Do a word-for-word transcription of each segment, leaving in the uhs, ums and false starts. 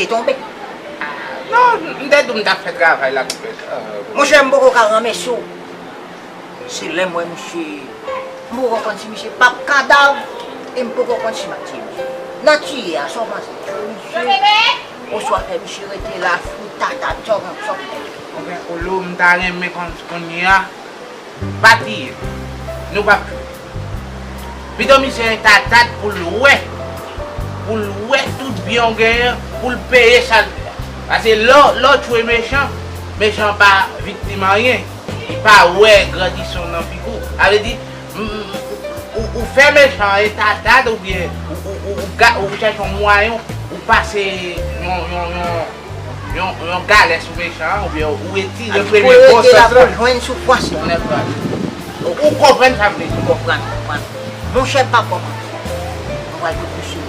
Tonbe. Non, m te di w m t ap fè travay la pou pèsonn. Monchè, m poko ka ranmèsye w. Se lè m wè misye, m poko konn si misye p ap kadav, e m poko konn si m ap tiye misye. Nan tiye a, sa w panse? Tiye misye, oswa fè misye rete la, fout tata, tchòk, tchòk. Monchè Kolo, m ta renmen konn kounye a, pa tiye l. Nou p ap tiye l. Pito misye entatad pou l wè, pou l wè tout byen w genyen, pou l peye sa l fè a. Paske lè w, lè w tchwe mechan, mechan an pa viktim anyen. Li pa wè grandison nan figi w. Sa vle di, m, m, ou, ou fè mechan an entatad oubyen ou, ou, ou, ou ga- ou chèche yon mwayen, ou pase yon, yon, yon, yon, yon galè sou mechan an, oubyen ou retire premye gwo sans lan. Jwenn soufrans lan. Ou konprann sa m vle di? Konprann, konprann. Monchè, pa kòmanse. Mwen pral fout misye.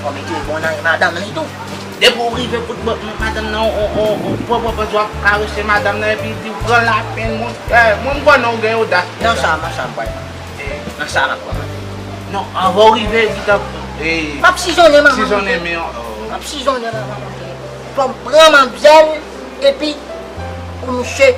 Fò mete bon nan madanm li tou. Depi w rive fout madanm nan on, on, on pwòp pwòp w ap karese madanm nan epi di w pran lapenn, monchè. Mwen m konnen w gen odas. Nan sa, nan sa m pral. Nan sa m ap kòmanse. Non, anvan w rive, gentan. M ap sizonnen manman. Sizonnen men. M ap sizonnen manman. Fò m pran manmzèl epi pou misye.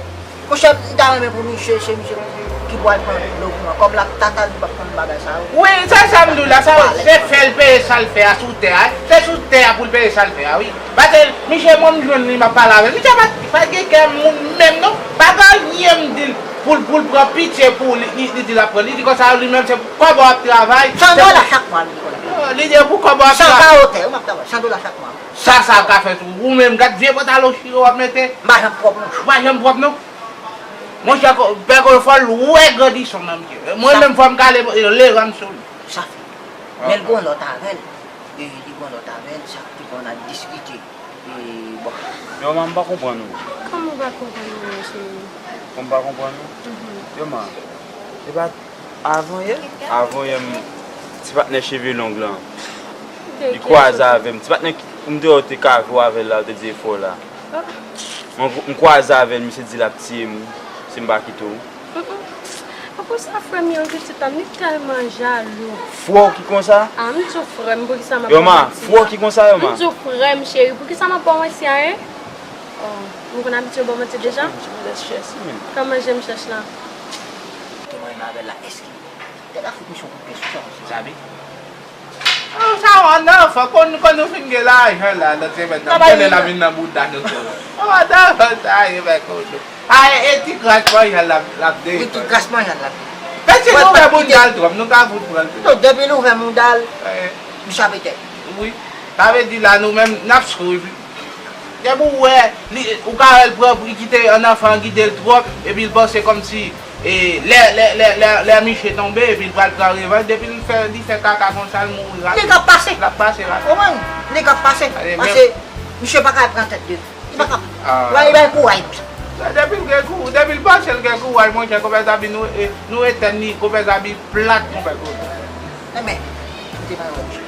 Monchè, m ta renmen pou misye, se misye ki pral pran dlo pou mwen. Kòm l ap tata, li p ap konn bagay sa yo. Wi, se sa m di w la, sa se fè l peye sa l fè a sou tè a. Se sou tè a pou l peye sa l fè a, wi. Paske misye, mwen m jwenn li, m ap pale avè l. Misye pa, pa gen kè moun menm non. Pa gen anyen m di l pou l, pou l pran pitye pou li, li, li di l ap pran. Li di konsa, li menm se pou kòb w ap travay. San dola chak mwa, li di konsa. Li di pou kòb w ap travay. San dola chak mwa. Sa, sa ka fè tou. Ou menm, gad vye pantalon chire w ap mete. M pa janm pwòp non. Ou pa janm pwòp non. Monchè, Pè Kolo fò l wè grandison nan misye. Mwen menm fò m kale leranm sou li. Sa fini. Men l gon lòt avè l. E li gon lòt avè l, sa ki fè n ap diskite. E bon. Yo, man, m pa konprann ou. Kòman w pa konprann mwen, cheri? Kòman m pa konprann ou? Yo, man, e pa Avan yè? Avan yè, m, ti patnè cheve long lan. Li kwaze avè m. Ti patnè ki, m te wè w te kave w avè l la, w te di e fò w la. Mwen, m kwaze avè l, misye di l ap tiye m si m pa kite w. Ou konsa frè m ye wi pitit la, m li tèlman jalou. Frè w ki konsa? A, m di w frè m, poukisa m ap ba w manti? Yo, man, frè w ki konsa, yo, man? M di w frè m, cheri, poukisa m ap ba w manti a, en? Oh, m konn abitye ba w manti deja? Kòman jem chèch la? Te mwen avè l la, èske Te ka fout misye yon kout pye sou sa, mesye. Zabi. Oh, sa w ann anfan, konn, konn nou fin gen lajan la, nan semèn nan, m konnen l ap vin nan bouda nou tou. Oh, ann anfan sa ye, mèkodo. A, e, e ti kras manjan l ap, l ap de. Wi, ti kras manjan l ap de. Mesye, nou ouvè bounda l twòp, nou ka fout pran l tou. Non, depi l ouvè bounda l, misye ap etèn. Wi. Sa vle di la, nou menm, n ap swiv li. Depi w wè, li, ou ka wè l pran, li kite an anfan gide l twòp, epi l panse kòmsi, e, lè, lè, lè, lè, lè misye tonbe, epi l pral pran revanj, depi l fè, li fè kaka konsa, l mouri rapid. Li k ap pase. L ap pase rapid. Ou konprann? Li k ap pase. Paske misye pa ka pran tèt de li. Li pa ka. Li bay kouraj pou sa. Depi l gen kou, depi l panse l gen kouraj, monchè, konpè Zabi, nou, e, nou etèn li, konpè Zabi plat, konpè Zabi. Enben, ou te pa wè misye.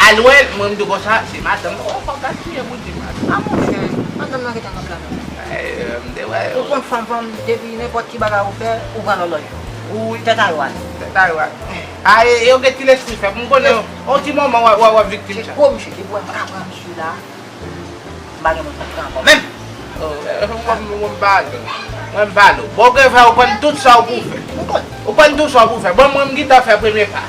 Al wè l, mwen m di w konsa, se madanm. Oh, fòk gaspiye pou di madanm. A monchè, madanm nan gentan nan plan nan. Eh, m te wè. Ou konn fanm, fanm, depi nenpòt ti bagay ou fè, ou pran lòlòj. Wi. Tèt a yo ale. Tèt a yo ale. A, e, e yo gen ti lespri fèb. M konnen, yon ti moman w ap, w ap, w ap viktim sa. Se gwo misye, depi w wè m ka pran misye la. M pa gen moun pou pran ankò menm. Oh, eh, mwen, mwen, mwen m pale. Mwen m pale. Bon, ou gen fè, ou konn tout sa ou pou fè. Ou konn. Ou konn tout sa ou pou fè. Bon, mwen m gentan fè premye pa.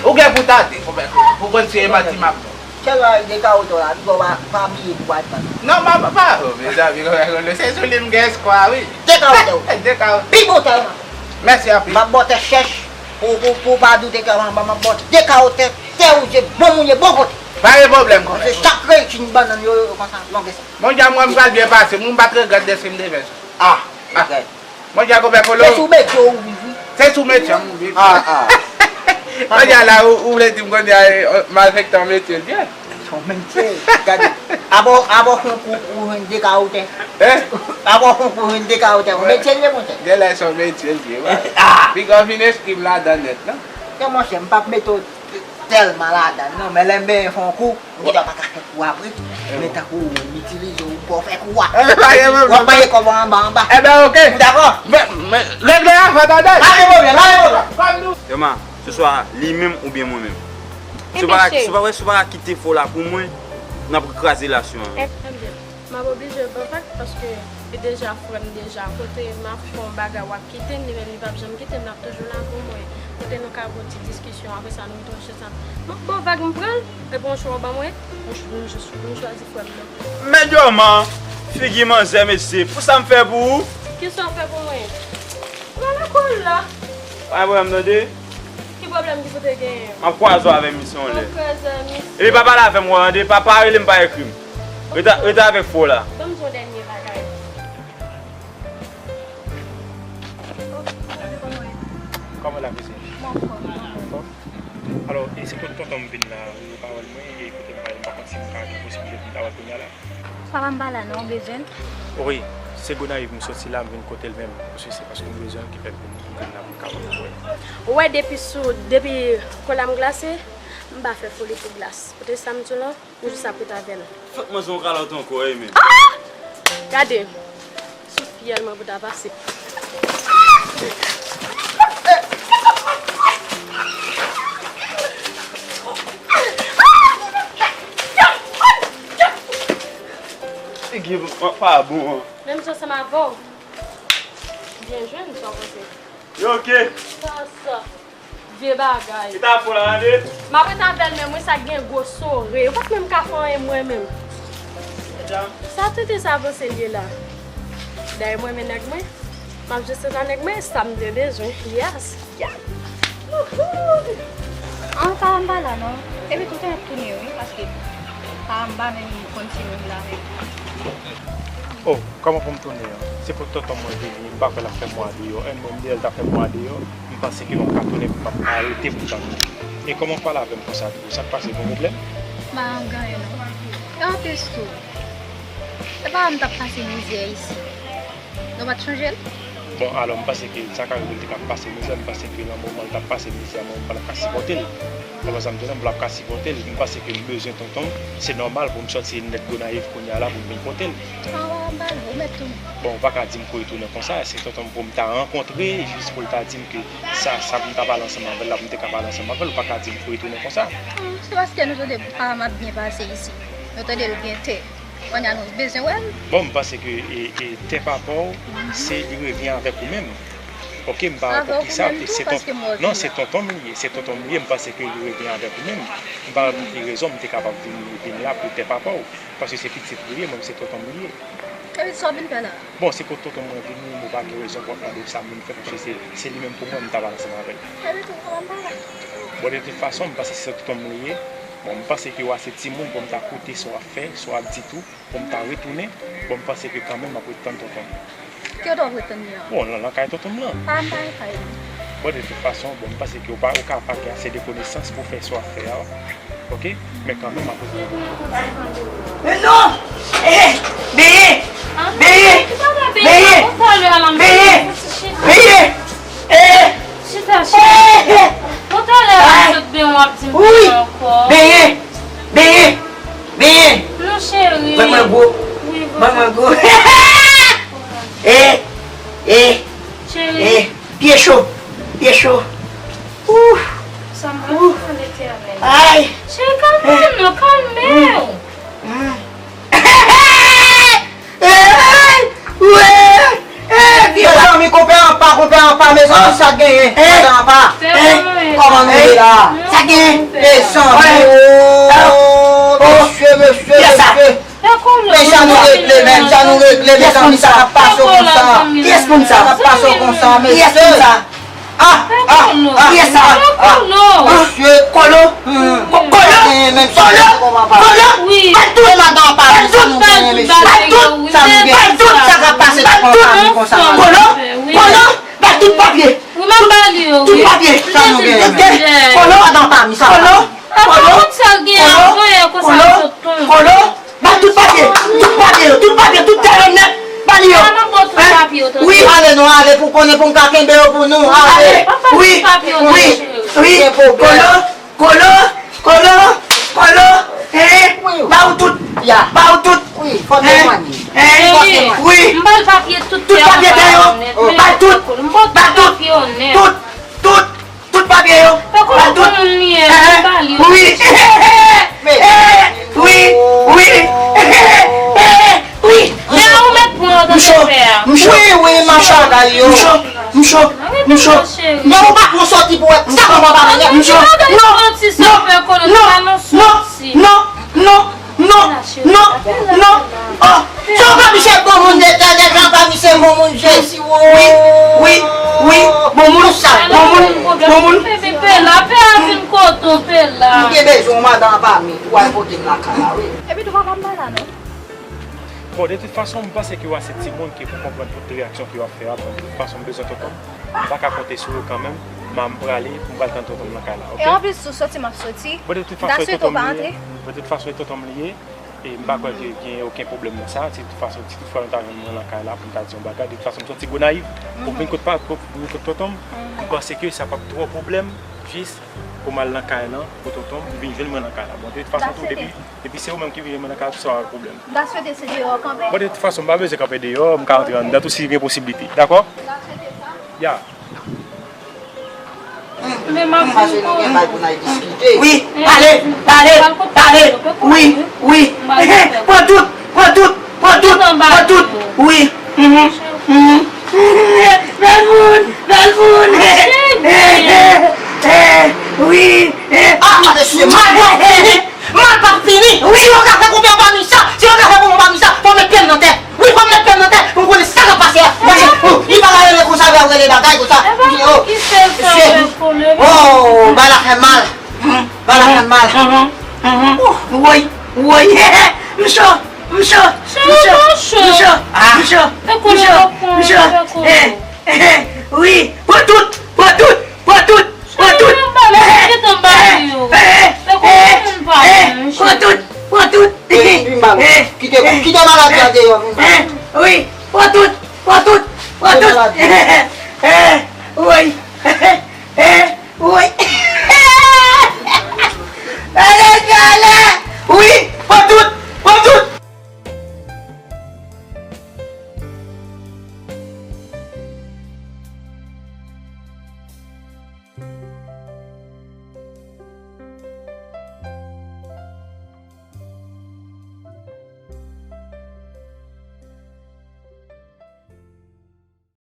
Ou gen pou tande, konpè, pou konn si e manti m ap fè. Sèlman de kawotè w la, piga w pa, pa bliye pou w al pran. Non, m ap, pa, oh, mezanmi, konpè, konpè, se sou li m gen espwa, wi. De kawotè w. De kawotè. Pi bon tèlman. Mèsi anpil. M ap ba w tè chèch, pou, pou, pou w pa doute kè w anba, m ap ba w de kawotè, tè ou je, bon moun ye, bon kote. Pa gen pwoblèm, konpè. Paske chak reyisi bannann yo, yo konsa, longè sa. Monchè, mwen m pral byen pase, mwen m pa t regrèt de si m te fè sa. Ah, regrèt. Monchè, konpè Kolo. Se sou metye w viv, wi. Se sou metye m viv. Ah, ah. Monchè, la, ou, ou vle di m konn ya, eh, malfektan metye l ye. Se yon metye, gade. Abò, abò konkou, ou jwenn de kawotè. Hein? Abò konkou, ou jwenn de kawotè. Yon metye l ye, monchè. Genlè se yon metye l ye, wi. Ah. Piga w vin enskri m ladan nèt, non? Non, monchè, m p ap mete w tèlman ladan, non, men lè m benyen fè yon kou, ou gentan pa ka fè kou apre, men tankou m itilize w pou w fè kou a. W ap manje kòb ou anba, anba. Enben, oke. Ou dakò? Men, men, regle afè, tande. Pa gen pwoblèm, pa gen pwoblèm. Yo, man, se swa li menm oubyen mwen menm. Si w pa ka, si w pa, wè, si w pa ka kite fo la pou mwen, n ap kraze relasyon an. M ap oblije ban vag paske li deja frè m deja. Kote m ap fè yon bagay, w ap kite m, li menm li p ap janm kite m, l ap toujou la pou mwen. Kote nou ka gon ti diskisyon, apre sa nou retourne chez sa. M ap ban vag, m pran l, epi yon chwa w ban mwen, m ch-, m ch-, m chwazi frè m nan. Men Djòman, figi manzè mesye, pou sa m fè pou ou? Kisa w fè pou mwen? Ou pa nan kò w la. Pa gen pwoblèm tande. Ki pwoblèm ki pou te genyen? M ap kwaze w avè misye yon lè. Epi pa pale avè m tande, pa, pa rele m, pa ekri m. Rete, rete avèk fo la. Ban m di yon dènye bagay. Kòman la, kouzen? Mwen anfòm, mwen anfòm. Alò, e se kote tonton m vin la, ou pa wè l mwen, e kote m pale, m pa konn si m ka gen posiblite pou m ta wè l kounye a la. Papa m pa la non, ou bezwen l? Wi, se Gonayiv m soti la, m vin kote l menm, paske se paske m bezwen l ki fè m vin, m vin la pou m ka wè l. Ou wè depi sou, depi kò la m glase, m pa fè foli pou glas. Kote sa m di w lan, m jis ap ret avè l. Fòk manzè yon kalòt ankò, wi, men. Ah! Gade, sou fyèl mwen pou ta pase. Figi pa bon an. Menm jan ansanm avè w. Byen jwenn, sa w panse? Yo, oke. Sa, sa. Vye bagay. Ki ta fò la, tande? M ap ret avè l, men mwen sa k gen gwo sore. Ou pa t menm ka fè anyen mwen menm. Sa tete sa panse l ye la. Dayè mwen men nèg mwen. M ap jeste sa nèg mwen, sa m te bezwen. Yes. Yes. Wouhou! An, pa m pa la non. Epi tout an ap tounen wi, paske pa m pa menm konn si moun la menm. Oh, kòman pou m tounen an? Se pou tonton mwen vini, m pa kwè l ap fè mwa deyò. An, mwen m di l ta fè mwa deyò, m panse ke l yon ka tounen pou m ap arete pou tann li. E kòman w pale avè m konsa tou? Sa k pase, gen pwoblèm? Pa gen anyen non. E anplis tou, se pa m t ap pase mizè isi. Nou pa t chonje l? Bon, alò, m panse ke sa ka rive l te ka pase mizè, m panse ke nan moman l t ap pase mizè a, moman l pa t ap ka sipòte l. Konprann sa m di w la, m pa t ap ka sipòte l. M panse ke m bezwen tonton m, se nòmal pou m sòti nèt Gonayiv kounye a la pou m vin kote l. An, w ap bale, ou mèt tounen. Bon, ou pa ka di m pou retounen konsa, se tonton m pou m ta rankontre, jis pou l ta di m ke sa, sa pou m ta pale ansanm avè l la, pou m te ka pale ansanm avè l, ou pa ka di m pou retounen konsa. An, se paske nou tande pa m ap byen pase isi. Nou tande l byen tè. Kounye a nou bezwen wè l. Bon, m panse ke e, e, tè papa w, se li revyen avèk ou menm. Oke, m pa wè pou kisa, se ton, non, se tonton m li ye, se tonton m li ye, m panse ke li revyen avèk ou menm. M pa wè pou ki rezon m te kapab vin, vin la pou tè papa w, paske se pitit ou ye, mwen se tonton m li ye. Epi sa w vin fè la? Bon, se kot tonton mwen vini, m pa gen rezon pou w ap mande sa m vin fè, paske se, se li menm pou mwen, m ta pale ansanm avè l. Epi tonton an pa la? Bon, de tout fason, m panse se tonton m li ye. Bon, m panse ke w ase timoun pou m ta koute sa w ap fè, sa w ap di tou. Pou m ta retounen, bon, m panse ke kanmenm m ap ret tann tonton m. Ki kote w ap ret tann li an? Bon, nan, nan kay tonton m lan. Pa m pa gen kay li. Bon, de tout fason, bon, m panse ke w pa, ou ka pa gen ase de konesans pou fè sa w ap fè a, oke? Men kanmenm, m ap ret tann tonton m. Men non! Eh! Beye! Beye! Beye! Beye! Beye! Eh! Chita, chita. Bon, talè w ap sot benyen, w ap di m byen ankò. Beye! Beye! Beye! Non, cheri. Ban mwen gwo. Wi, ban mwen gwo. Eh! Eh! Cheri. Eh! Pye cho! Pye cho! Ouf! Sa m pa konprann, Letènèl. Ay! Cheri, kalme w non, kalme w. Ey! Wi! Ey, vye zanmi, konpè anpa, konpè anpa, mezanmi, sa genyen? Konpè anpa. Kòman nou ye la? Sa genyen? Mezanmi, oh, mesye, mesye, mesye. Men jan nou regle, men jan nou regle, mezanmi, sa ap pase konsa. Kiyès moun sa? Sa ap pase konsa, mesye. Kiyès moun sa? Ah, ah, ah, kiyès sa? Ah, mesye. Kolo. Kolo. Kolo. Kolo. Bat tout. Madan pa, sa nou genyen, mesye. Bat tout. Sa nou genyen. Bat tout. Sa k ap pase nan fanmi konsa, madan? Kolo. Kolo. Bat tout papye. Tout papye. Sa nou genyen. Kolo. Madan pa, sa. Kolo. Kolo. Kolo. Kolo. Kolo. Ba tout papye, tout papye yo, tout papye, tout tè yo nèt. Ba li yo. Wi, ale non, ale pou konnen pou m ka kenbe yo pou nou. Ale. Wi, wi, wi. Kolo, kolo, kolo, kolo. Eh, ba ou tout. Ba ou tout. Wi, fò temwanye. Eh, wi. M ba l papye tout tè yo. Ba tout. Ba tout. Tout, tout. Tout Papye yo. Poko pa tout moun li ye, li pa li. Wi. Wi. Wi. Wi. Men ou met pran nan zafè a. Wi, wi, machann bagay yo. M cho. M cho. M cho. Men ou pa pran sòti pou wè sa kòman pa menye. M cho. Non. Non. Non. Non. Non. Non, non, non, non. Oh, se yon pa misye bon moun de tè de gran pa misye bon moun Jezi wo. Wi, wi, wi. Bon moun sa, bon moun, bon moun. Bebe pe la, pe a vin kote w pe la. M te bezwen yon madan pa mi pou al pote m lakay la wi. Epi tou papa m pa la non. Bon, de tout fason, m panse ke w ase timoun ke pou konprann tout reyaksyon ke w ap fè a. Bon, de tout fason, m bezwen tonton m. M pa ka konte sou ou kanmenm, m a m prale, m pral tann tonton m nan kay la, oke? E anplis tou soti m ap soti. Bon, de tout fason, e tonton m li ye. Bon, de tout fason, e tonton m li ye. E m pa kwè ke gen okenn pwoblèm nan sa. Si de tout fason, si tout fwa nou ta jwenn mwen nan kay la pou m ta di yon bagay, de tout fason, m soti Gonayiv pou m vin kot pa, pou m vin kot tonton m. M panse ke sa p ap twò pwoblèm, jis pou m al nan kay lan, pou tonton m vin jwenn mwen nan kay la. Bon, de tout fason, tou, depi, depi se ou menm ki vin jwenn mwen nan kay la, tou sa pa pwoblèm. M ta swete se deyò w kanpe. Bon, de tout fason, m pa bezwen kanpe deyò, m ka antre anndan tou si gen posiblite. Dakò? M ta swete sa. Ya. Men m ap vin kote w. Wi, pale, pale, pale. Wi, wi. Pran tout, pran tout, pran tout, pran tout. Wi. Mhm, mhm. Bèl moun, bèl moun. Wi. Ah, mesye, mal pran. Mal p ap fini. Si yo ka fè konpè pa mi sa, si yo ka fè konpè pa mi sa, fò m met pye m nan tè. Wi, fò m met pye m nan tè pou m konnen sa k ap pase a. Paske, oh, li pa ka rele konsa, lè w rele bagay konsa. Mesye, oh, bagay la fè mal. Bagay la fè mal. Oh, woy, woy. M cho, m cho, m cho, m cho, m cho, m cho, m cho. Eh, eh, eh, wi, pran tout, pran tout, pran tout. Pran tout. Pran tout. Pran tout. Pran tout. Kite, kite maladi a deyò, vin ba m. Wi, pran tout. Pran tout. Pran tout. Wi. Wi. Maladi ale.